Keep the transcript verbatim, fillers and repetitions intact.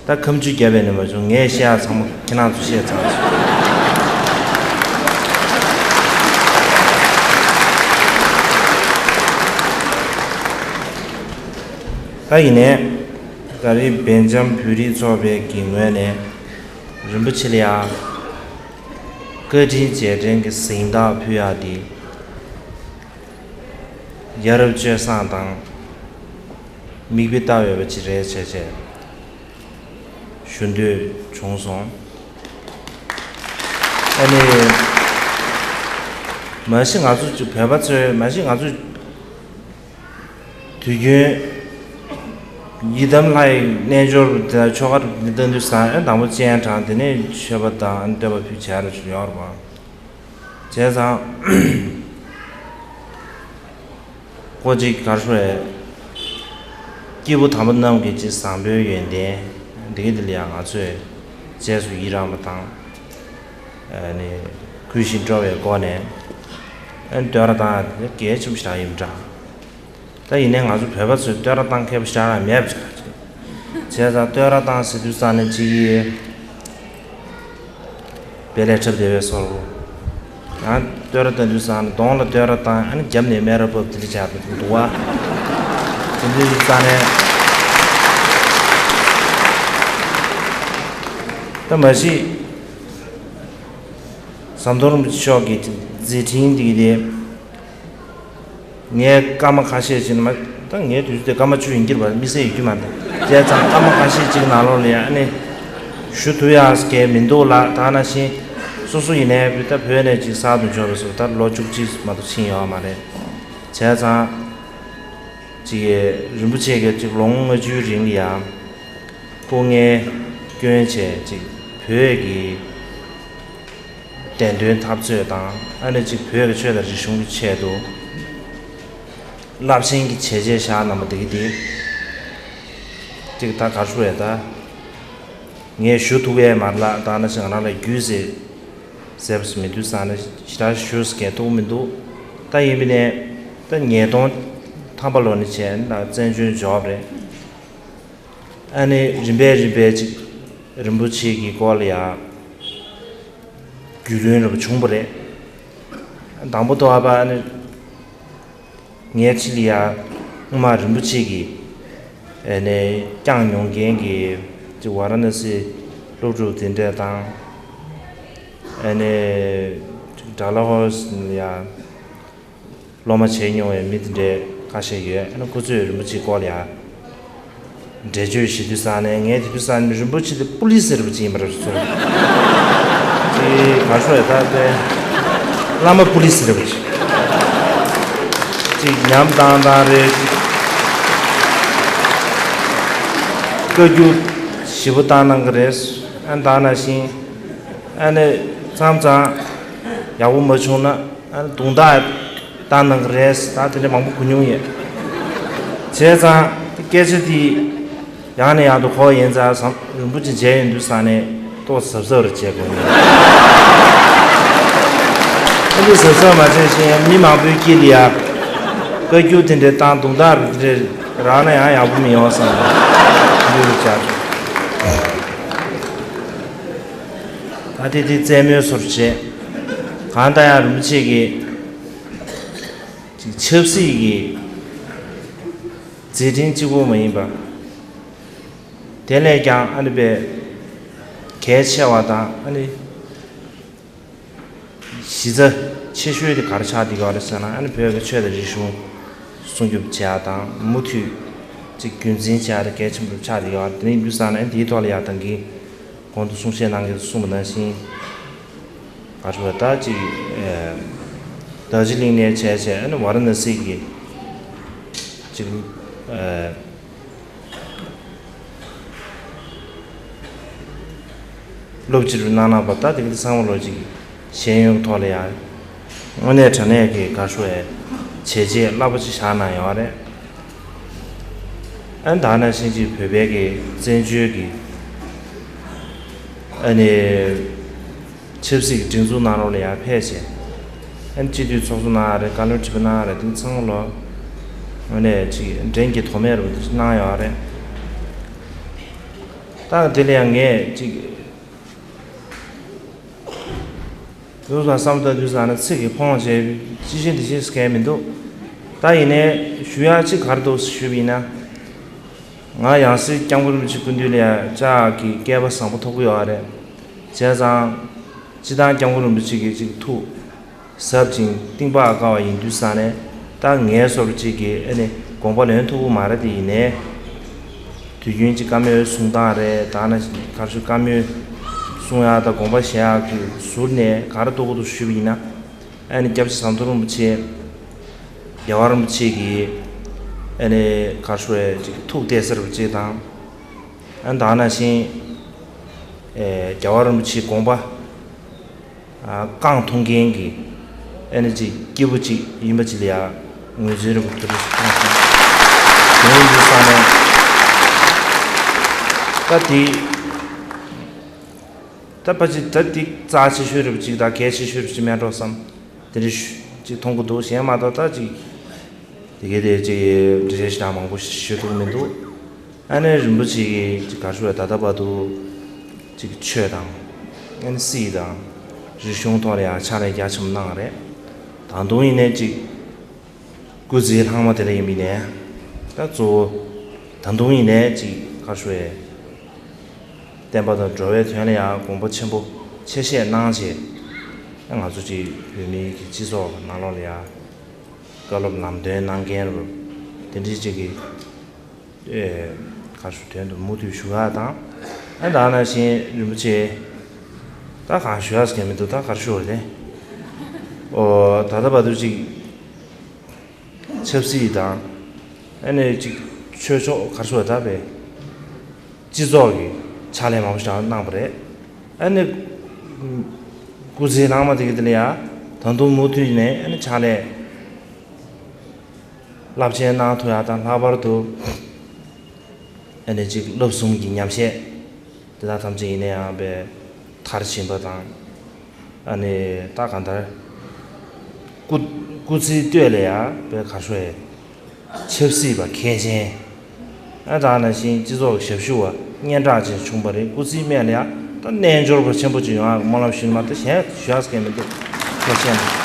ད་ཁ་མཆུ་བརྒྱབ་པས་ནི་མ་བྱུང་། ངས་བཤད་ཡག་ཚང་མ་ཁྱེད་རང་ཚོ་བཤད་ཚར་སོང་། ད་ཡིན་ནའི་ད་རེས་སྦེལ་ཇམ་བོད་རིགས་ཚོགས་པའི་གི་ངོས་ནས་རིན་པོ་ཆེ་ལ་ཡ་བཀའ་དྲིན་རྗེས་དྲན་གྱི་གཟེངས་རྟགས་ཕུལ་ཡག་དེ་ཡ་རབས་སྤྱོད་བཟང་དང་མིག་དཔེ་ལྟ་འོས་པ་ཅིག་རེད་བྱས་བྱས། ཞུ་འདོད་བྱུང་སོང་། ཨ་ནི། མ་གཞི་ང་ཚོ་ཅིག་བོད་པ་ཚོས་མ་གཞི་ང་ཚོ་དུས་རྒྱུན་ཡི་དམ་ལྷ་ཡི་རྣལ་འབྱོར་དེ་ཆོ་ག་འདི་ལྟ་དུས་སང་ཨ་དང་པོ་སྤྱན་དྲངས། དེ་ནས་མཆོད་པ་དང་བསྟོད་པ་ཕུལ་བྱ་རུ་ཡོང་བ། བྱས་ཙང་། ཀོ་ཅིག་གར་ཤོར་བས། སྐྱེས་བུ་དམ་པ་རྣམས་ཀྱི་ཅིག་བཟང་པོའི་ཡོན་ཏན་འདི་ག་འདི་ལ་ཡང་ང་ཚོས་རྗེས་སུ་ཡི་རང་བ་དང་། ཨ་ནི་གུས་ཤིང་སྤྲོ་བའི་སྒོ་ནས་ཨ་ནི་བསྟོད་ར་བཏང་ཡག་དེ་གལ་ཆེན་པོ་ཞིག་ཡིན་འདྲ། ད་ཡིན་ནའི་ང་ཚོ་བོད་པ་ཚོས་བསྟོད་ར་བཏང་མཁས་པོ་ཞེ་དྲག་མེད་པ་ཆགས་ཀྱི་རེད། བྱས་ཙང་བསྟོད་ར་བཏང་ཟེར་དུས་ཙང་ནས་ཅིག་གིས་དཔལ་ལས་འཁྲབ་བདེ་བའི་སོར། ཡང་བསྟོད་ར་བཏང་དུས་ཙང་ནས་གདོང་ལ་བསྟོད་ར་བཏང་། ཨ་ནི་རྒྱབ་ནས་སྨད་ར་བབས། དེ་འདྲ་བྱས་པ་འདུག་བ། དེ་འདྲ་ཡིན་ཙང་ནས་ད་མ་གཞི་ཟམ་གདོང་རིན་པོ་ཆེ་མཆོག་གི་མཛད་འཕྲིན་འདི་གི་དེ། ངས་སྐར་མ་ཁ་ཤས་ཅིག་ནང་། ད་ངའི་དུས་ཚོད་དེ་སྐར་མ་བཅུ་ཡིན་གྱི་རེད་པ། དམིགས་བསལ་ཡོད་ཀྱི་མ་རེད། བྱས་ཙང་སྐར་མ་ཁ་ཤས་ཅིག་ནང་ལོགས་ལ་ཡང་ཨ་ནི་ཞུ་ཐུབ་ཡག་གི་མི་འདུག་ལ། ད་ནང་བཞིན་སོ་སོ་ཡིན་ནའི་བུ་ད་བོད་ནས་ཅིག་གསར་དུ་འབྱོར་བ་སོགས་ད་ལོ་བཅུ་གཅིག་མ་གཏོགས་ཕྱིན་ཡོད་མ་རེད། བྱས་ཙང་ཅིག་རིན་པོ་ཆེ་གིས་ཅིག་ལོ་ངོ་ལྔ་བཅུའི་རིང་ལ་ཡང་སྐུ་ངལ་བསྐྱོན་བྱས་ཅིག་བོད་ཀྱི་བདེན་དོན་འཐབ་རྩོད་དང་། ཨ་ནི་ཅིག་བོད་ཀྱི་ཆོས་དང་རིག་གཞུང་གི་ཆེད་དུ་རླབས་ཆེན་གྱི་བྱས་རྗེས་བཞག་གནང་བ་འདི་གི་དེ། ཅིག་ད་གར་ཞུ་བས་ད། ངས་ཞུ་ཐུབ་ཡས་མ་རེད་ལ། ད་ནང་བཞིན་ང་རང་ལ་རྒྱུས་ཟེར་ཟེར་བ་མི་འདུག་ཟེར་ནས་ཞེ་དྲག་ཞུ་སྐད་ཐུབ་མི་འདུག་ད་ཡིན་པ་ནས་ད་ཉིས་སྟོང་ཐམ་པ་ལོ་ནས་བྱས་ན་བཙན་བྱོལ་འབྱོར་བ་རེད། ཨ་ནི་རིམ་པས་རིམ་པས་ཅིག་རིན་པོ་ཆེ་གི་སྐོར་ལ་ཡང་རྒྱུས་ལོན་རབ་བྱུང་བ་རེད། དང་པོ་དོ་ཨ་ཕ་ཨ་ནི་ངའི་ཕྱི་ལ་ཡང་སྔོན་མ་རིན་པོ་ཆེ་གིས་ཨ་ནི་བསྐྱངས་མྱོང་མཁན་གྱི་ཅིག་ཝཱ་ར་ཎ་སི་སློབ་ཕྲུག་དེ་འདྲ་དང་། ཨ་ནི་ཅིག་ཌལ་ཧོ་སི་ལ་ཡང་སློབ་མ་བྱས་མྱོང་བའི་མི་དེ་འདྲའི་ཁ་ཤས་ཡོད། ཨ་ནི་ཁོ་ཚོས་རིན་པོ་ཆེའི་སྐོར་ལ་ཡང་འགྲེལ་བརྗོད་ཞུ་དུས་ཙང་ནས། ངས་དེ་དུས་ཙང་ནས་རིན་པོ་ཆེ་དེ་པུ་ལི་སི་རིན་པོ་ཆེ་ཡིན་པ་རེད་ཟེར། ཅིག་ག་ཤོད་ཡ་ད་དེ་བླ་མ་པུ་ལི་སི་རིན་པོ་ཆེ་ཅིག་ཉམས་བཏང་བཏང་རེད། ཅིག་བཀའ་བཀྱོན་ཞེ་པོ་བཏང་གནང་གི་རེད། ཨ་ནི་ད་ནང་བཞིན་ཨ་ནི་མཚམས་མཚམས་ཡག་པོ་མ་བྱུང་ན། ཨ་ནི་རྡུང་རྡེག་བཏང་གནང་གི་རེད། ད་དེ་འདྲ་མང་པོ་གོ་མྱོང་ཡོད། བྱས་ཙང་དེ་སྐད་ཆ་དེ་ཡང་ནས་ཡང་དུ་གོ་ཡིན་ཙང་བསམ། རིན་པོ་ཆེ་མཇལ་ཡོང་དུས་ཙང་ནས་ཏོག་གཟབ་གཟབ་རེ་བྱེད་དགོས་ཡོད། ཨ་ནི་གཟབ་གཟབ་མ་བྱས་ཤིང་མི་མང་པོའི་དཀྱིལ་ལ་ཡ་བཀའ་བཀྱོན་དེ་འདྲ་བཏང་། རྡུང་རྡེག་དེ་འདྲ་རག་ན་ཡང་ཡག་པོ་མི་ཡོང་བསམ་ནས་འདུག་རེ་བྱ། ད་དེ་དེ་རྩེད་མོའི་བཟོ་འདྲ་བྱས། གང་ལྟར་ཡང་རིན་པོ་ཆེ་གིས་ཅིག་ཆབ་སྲིད་ཀྱི་མཛད་འཕྲིན་གཅིག་པོ་མ་ཡིན་པ། དེ་ལས་ཀྱང་ཨ་ནི་དཔེ་གལ་ཆེ་བ་དང་། ཨ་ནི་གཞི་རྩ་ཆེ་ཤོས་དེ་ག་རེ་ཆགས་བསྡད་ཡོད་རེད་ཟེར་ན། ཨ་ནི་བོད་ཀྱི་ཆོས་དང་རིག་གཞུང་སྲུང་སྐྱོབ་བྱེད་ཡག་དང་མུ་མཐུད་ཅིག་རྒྱུན་འཛིན་བྱེད་ཡག་དེ་གལ་ཆེན་པོ་ཆགས་བསྡད་ཡོད་རེད། དེ་ཡིན་དུས་ཙང་ནས་དེའི་ཐོག་ལ་ཡ་ད་གིན་གོང་དུ་གསུང་བཤད་གནང་མཁན་གསུངས་པ་ནང་བཞིན། ག་རེ་ཟེར་ད་ཅིག་ཨེ། རྡོ་རྗེ་གླིང་ནས་བྱས་བྱས། ཨ་ནི་ཝཱ་ར་ཎ་སི་གི་ཅིག་ཨེ། སློབ་སྤྱི་རུ་གནང་གནང་བ། ད་དེ་ག་དེ་ཚང་མ་ལོ་ཅིག་ཤེས་ཡོན་ཐོག་ལ་ཡང་དངོས་གནས་དྲང་གནས་ཀྱི་ག་རེ་ཟེར་བྱས་རྗེས་རླབས་པོ་ཆེ་བཞག་གནང་ཡོད་རེད། ཨ་ནི་ད་ནང་བཞིན་ཅིག་བོད་པའི་གི་བཙན་བྱོལ་གྱི་ཨ་ནི་ཆབ་སྲིད་ཀྱི་སྒྲིག་འཛུགས་ནང་ལོགས་ལ་ཡང་ཕེབས་བྱས། ཨ་ནི་སྤྱི་འཐུས་ཚོགས་གཙོ་གནང་ཡག་རེད། བཀའ་བློན་ཁྲི་པ་གནང་ཡག་རེད། དེ་ཚང་མ་ལོ་དངོས་གནས་ཅིག་འགྲན་གྱི་དོ་མེད་རུ་གནང་ཡོད་རེད། ད་དེ་ལ་ཡང་ངས་ཅིག་ཡོད་ཙང་བསམ་བློ་བཏང་དུས་ཙང་ནས་ཚིག་གི་ཕོངས་བྱས་ཅི་བྱེད་འདི་བྱེད་ཟེར་མཁན་མི་འདུག་ད་ཡིན་ནའི་ཞུ་ཡག་ཅིག་ག་རེ་འདུག་ཞུས་པ་ཡིན་ན། ང་ཡང་སྲིད་སྐྱབས་མགོན་རིན་པོ་ཆེ་སྐུ་མདུན་ལ་ཡང་བཅར་གྱི་སྐལ་པ་བཟང་པོ་ཐོབ་ཀྱི་ཡོད་རེད། བྱས་ཙང་། སྤྱིར་བཏང་སྐྱབས་མགོན་རིན་པོ་ཆེ་གི་ཅིག་ཐུགས་ཟབ་ཅིང་གཏིང་དཔག་དཀའ་བ་ཡིན་དུས་ཙང་ནས། ད་ངའི་བཟོ་འདྲ་ཅིག་གིས་ཨ་ནི་དགོངས་པ་ལེན་ཐུབ་ཀྱི་མ་རེད་དེ། ཡིན་ནའི་དུས་རྒྱུན་ཅིག་བཀའ་མོལ་གསུང་སྟངས་རེད། ད་ནི་ག་རེ་ཞུ། བཀའ་མོལ་གསུང་ཡག་དང་དགོངས་པ་བཞེས་ཡག་གི་ཟུར་ནས་ག་རེ་འདུག་གོ་འདུག་ཞུས་པ་ཡིན་ན། ཨ་ནི་སྐྱབས་རྗེ་ཟམ་གདོང་རིན་པོ་ཆེ། རྒྱལ་བ་རིན་པོ་ཆེ་གི་ཨ་ནི་ག་རེ་ཞུ་བའི་ཅིག་ཐུགས་གཏད་ས་རིན་པོ་ཆེ་དང་། ཨ་ནི་ད་ནང་བཞིན་ཨེ་རྒྱལ་བ་རིན་པོ་ཆེའི་དགོངས་པ་ཨ་རྐང་འཐུང་མཁན་གྱི་ཨ་ནི་ཅིག་སྐྱེས་བུ་ཅིག་ཡིན་པ་ཅིག་ལ་ཡང་ངོས་འཛིན་རིན་པོ་ཐུགས་རྗེ་ཆེ་གནང་སོང་། དེ་ཡིན་དུས་ཙང་ནས་ད་དེ་ད་ཕལ་ཆེར་ད་དེ་རྩ་ཆེ་ཤོས་རིན་པོ་ཆེ་དང་གལ་ཆེ་ཤོས་རིན་པོ་ཆེ་མེད་འགྲོ་བསམ། དེ་འདྲ་ཞུ་ཅིག་མཐོང་གི་འདུག་གཞན་མ་གཏོགས་ད་ཅིག་དེ་གའི་དེ་ཅིག་འགྲེལ་བཤད་ཞེ་དྲག་མང་པོ་ཞུ་ཐུབ་མི་འདུག་ཨ་ནི་རིན་པོ་ཆེ་གིས་ཅིག་ག་རེ་ཞུ་བས། ད་ལྟ་བར་དུ་ཅིག་ཆོས་དང་། ཨ་ནི་སྲིད་དང་། རིག་གཞུང་ཐོག་ལ་ཡང་ཕྱག་ལས་རྒྱ་ཆེན་པོ་གནང་བ་རེད། ད་དུང་ཡིན་ནའི་ཅིག་སྐུ་ཚེའི་ལྷག་མ་དེ་ལ་ཡིན་པ་ཡིན་ནའི། ད་གཙོ་བོ་ད་དུང་ཡིན་ནའི་ཅིག་ག་རེ་ཞུ་བས། བསྟན་པ་དང་འགྲོ་བའི་དོན་ལ་ཡང་དགོངས་པ་ཆེན་པོ་ཆེ་བཞེས་གནང་བྱས། ང་ཚོ་ཅིག་བོད་མིའི་གི་སྤྱི་ཚོགས་ནང་ལོགས་ལ་ཡང་བཀའ་སློབ་ལམ་སྟོན་གནང་མཁན་རུ་དེ་འདྲའི་ཅིག་གི་ཨེ་ག་རེ་ཞུ། དོན་དུ་མུ་མཐུད་ཞུ་ཡག་དང་། ཨ་ད་ནང་བཞིན་རིན་པོ་ཆེ་ད་གང་ཞུ་ཡག་ཟེར་མཁན་མི་འདུག་ད་ག་རེ་ཞུ་བ་རེད། ཨོ་ད་ལྟ་བར་དུ་ཅིག་ཆབ་སྲིད་དང་། ཨ་ནི་ཅིག་ཆོས་ཕྱོགས་ག་རེ་ཞུ་བ། ད་བས་སྤྱི་ཚོགས་ཀྱི་ཕྱག་ལས་མང་པོ་ཞིག་གནང་བ་རེད། ཨ་ནི་སྐུ་ཚེའི་ལྷག་མ་དེ་གི་དེ་ལ་ཡང་ད་དུང་མུ་མཐུད་ནས་ཨ་ནི་ཕྱག་ལས་རླབས་ཆེན་གནང་ཐུབ་ཡག་དང་། ལྷག་པར་དུ་ཨ་ནི་ཅིག་བསླབ་གསུམ་གྱི་ཉམས་བཞེས་དེ་དག་ཐམས་ཅད་ཡིན་ན་ཡང་བས་མཐར་ཕྱིན་པ་དང་། ཨ་ནི་ད་གང་ལྟར་སྐུ་སྐུ་ཚེའི་སྟོད་ལ་ཡང་བས་ག་རེ་ཞུ་བས། ཆབ་སྲིད་པ་མཁས་ཅན། ཨ་ད་ནང་བཞིན་སྤྱི་ཚོགས་ཞབས་ཞུ་བ་སྙན་གྲགས་ཅན་བྱུང་བ་རེད། སྐུ་ཚེའི་སྨད་ལ་ཡང་ད་རྣལ་འབྱོར་པ་ཆེན་པོ་ཅིག་ཡོང་ཡག་སྨོན་ལམ་ཞུ་ནི་མ་གཏོགས་གཞན་ཞུ་ཡག་ཟེར་མཁན་མི་འདུག་ཐུགས་རྗེ་ཆེ།